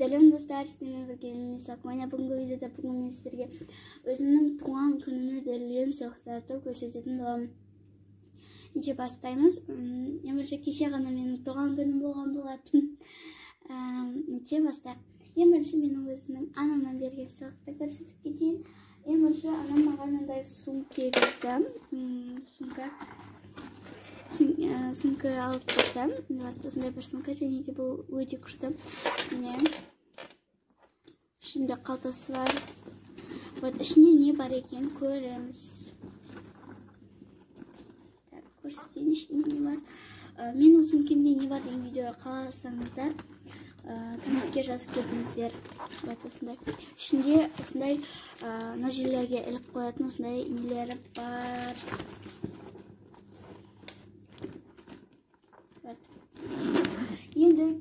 Сәлем достар, сіздермен бірге мен Сақмания. Бүгінгі видеода бүгін мен сіздерге өзімнің туған күніме берілген сыйлықтарды көрсететін боламын. Ендеше бастаймыз. Ең бірінші кеше ғана менің туған күнім болған болатын. Ендеше бастайық. Ең бірінші менің өзімнің анамнан берген сыйлықты көрсетіп кетейін. Ең бірінші анам маған мындай сумка берді. Сумка алып берді. Вот осындай бір сумка, және де бұл өте күшті. Міне, ішінде қалтасы бар. Вот ішінде не бар екенін көреміз. Так, көрсетейін ішінде не бар. Менің сумкемде не бар деген видео қаласаңыздар, комментке жазып кетіңіздер. Вот осындай. Ішінде осындай мына жерлерге іліп қоятын осындай нелері бар. Енді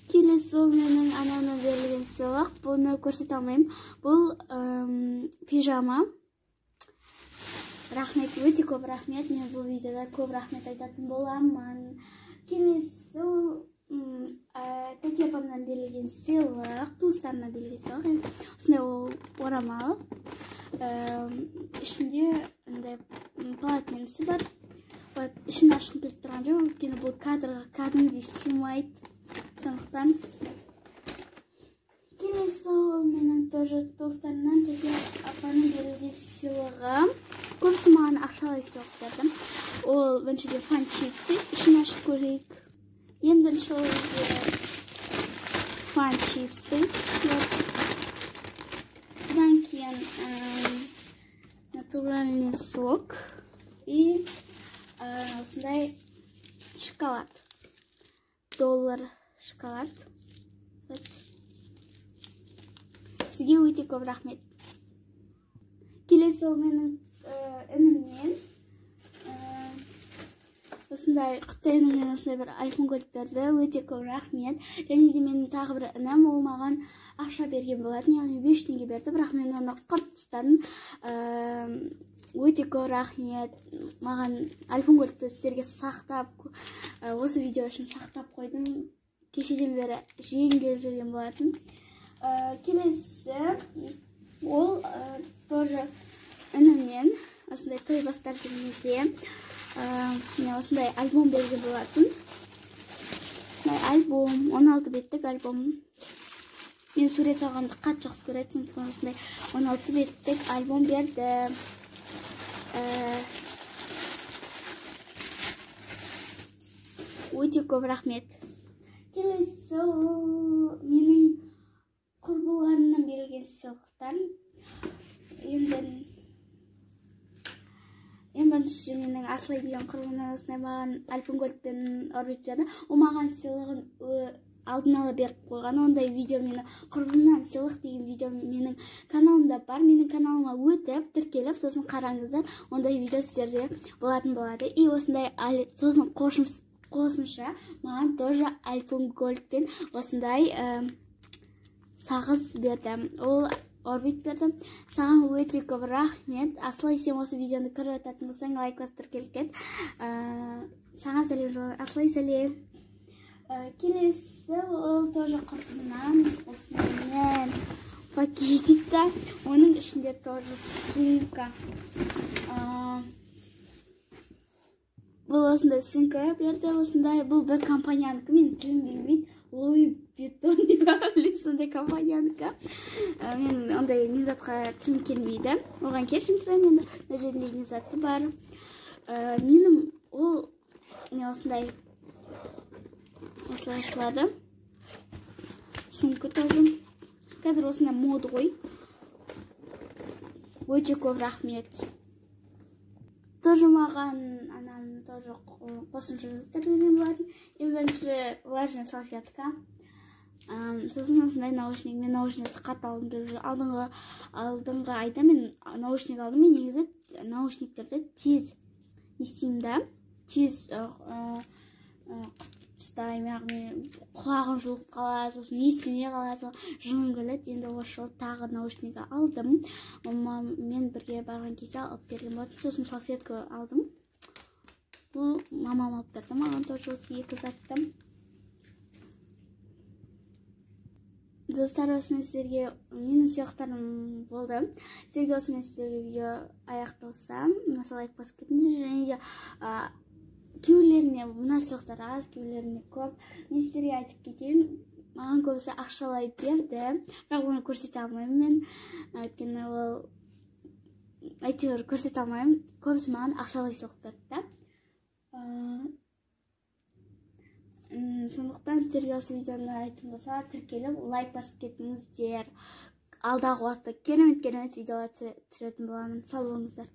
келесі ол менің анамнан берілген сыйлық. Бұны көрсете алмаймын. Бұл пижама. Рахмет, өте көп рахмет. Мен бұл видеода көп рахмет айтатын боламын. Келесі ол тәте апамнан берілген сыйлық, туыстарымнан берілген сыйлық. Енді осындай ол орамал. Ішінде андай полотенце бар. Вот, ішін ашқым келіп тұрған жоқ, өйткені бұл кадрға кәдімгідей сыймайды. Сондықтан келесі ол менің тоже достарымнан, тәте апаның берілген сыйлығы. Көбісі маған ақшалай сыйлық берді. Ол біріншіден фан чипсы, ішін ашып көрейік. Ең бірінші ол фан чипсы. Содан кейін натуральный сок и осындай шоколад, доллар шоколад. Вот. Сізге өте көп рахмет. Келесі ол менің інімнен осындай құтты інімнен осындай бір айфон көлік берді. Өте көп рахмет. Және де менің тағы бір інім, ол маған ақша берген болатын, яғни 5 теңге берді, бірақ мен оны құрт тастадым. Өте көп рахмет. Маған альбом көлікті сіздерге сақтап, осы видео үшін сақтап қойдым. Кешеден бері жегім келіп жүрген болатын. Келесі ол тоже інімнен осындай той бастар күнінде міне осындай альбом берген болатын. Осындай альбом, 16 беттік альбом. Мен сурет салғанды қатты жақсы көретін, сондықтан осындай 16 беттік альбом берді. Өте көп рахмет. Келесі ол менің құрбыларымнан берілген сыйлықтар. Енді ең бірінші менің Асылай деген құрбымнан осындай маған Альпен Гольд пен Орбит берді. Ол маған сыйлығын алдын ала беріп қойған. Ондай видео мені құрбымнан сыйлық деген видео менің каналымда бар. Менің каналыма өтіп, тіркеліп, сосын қараңыздар. Ондай видео сіздерде болатын болады. И осындай сосын қосымша маған тоже Альпен Гольд пен осындай сағыз берді. Ол Орбит берді. Саған өте көп рахмет. Асылай, сен осы видеоны көріп жататын болсаң, лайк басып тіркеліп кет. Саған сәлем жолдаймын. Асылай, сәлем. Келесі ол тоже құрбымнан осындай пакетикта. Оның ішінде тоже сумка. Бұл осындай сумка берді. Осындай бұл бір компаниянікі, мен тілім келмейді. Луи Виттон деп білесің, сондай компаниянікі. Мен ондай не затқа тілім келмейді. Оған кешірім сұраймын енді. Мына жерінде не заты бар. Менің ол не осындай осылай ашылады. Сумка тоже. Қазір осындай мода ғой. Өте көп рахмет. Тоже маған анам тоже қосымша заттар берген болатын. Ең бірінші влажная салфетка. Сосын осындай наушник. Мен наушникті қатты алдым деп жүр. Алдыңғы айда мен наушник алдым. Мен негізі наушниктерді тез не істеймін да, тез ұстаймын, яғни құлағым жұлып қалады, сосын естімей қалады, жыным келеді. Енді осы жолы тағы наушник алдым. Мамаммен бірге барған кезде алып берген болатын. Сосын салфетка алдым. Бұл мамам алып берді маған тоже осы екі затты. Достар, осымен сіздерге менің сыйлықтарым болды. Сіздерге осымен сіздерге видео аяқталса, мына лайк басып кетіңіздер. Және де кейбіреулеріне мына сыйлықтар аз, кейбіреулеріне көп. Мен сіздерге айтып кетейін, маған көбісі ақшалай берді, бірақ оны көрсете алмаймын мен, өйткені ол әйтеуір көрсете алмаймын. Көбісі маған ақшалай сыйлық берді да. Сондықтан сіздерге осы видеоны ұнайтын болса, тіркеліп, лайк басып кетіңіздер. Алдағы уақытта керемет керемет видеолар түсіретін боламын. Сау болыңыздар.